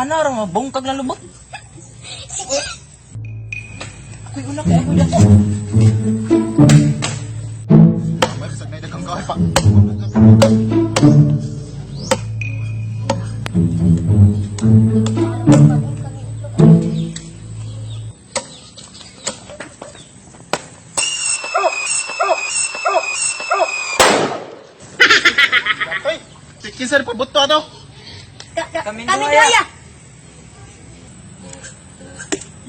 Ana ra mabungkag na lubot. Ako'y una kay ako'y dako. May bisag na daghang kahoy pa. Ay, kinsa pa buto ato? Kami Kami duha ya. duha.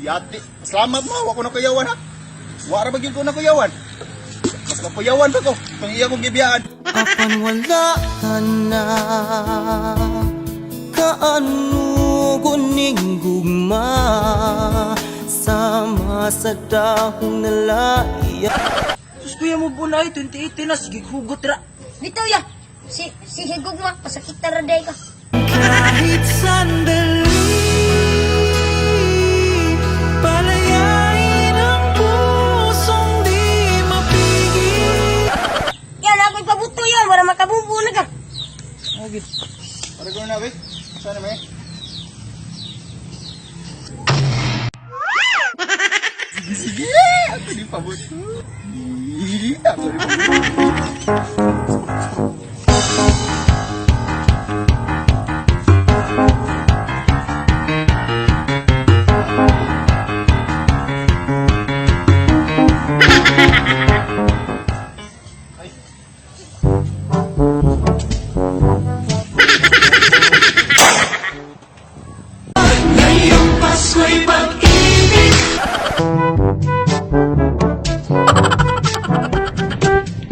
Yati, salamat mo, wa ko na kuyawan ha. Wa ra ba gyud ko na kuyawan? Mas mapuyawan pa ko, kung iya kong gibiyaan. Apan wala ka na, kaano ning gugma, sama sa dahong nalaya. Sus kuya mo bunay 2018 na sige hugot ra. Bitaw ya. Si si higugma pasakit ra day ka. Kahit sandali, palayain ang pusong di mapigil. Yan ako'y pabuto yan para makabubo na ka. Agit. Para ko na, wait. Sana may. Sige, sige. Ako di pabuto. Ako di pabuto. Ngayong Pasko'y pag-ibig.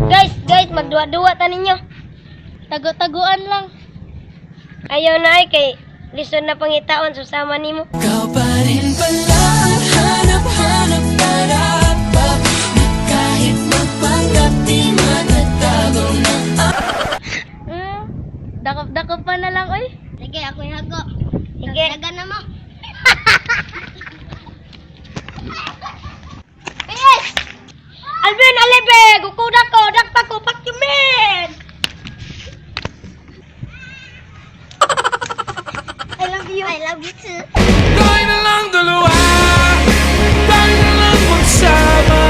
Guys, guys, magduwa-duwa ta ninyo. Tago-taguan lang. Ayaw na ay kay lisod na pangitaon susama nimo. Ikaw pa rin pala ang hanap-hanap dapat na kahit magpanggap di matatago na. Dakop-dakop pa na lang oy. Sige, ako'y hago. Sige. Dagan na mo. Yes! Alvin Alibe, gukuda ko, dakpa ko, pakyumin! I love you. I love you too. Tayo na lang dalawa, tayo na lang magsama.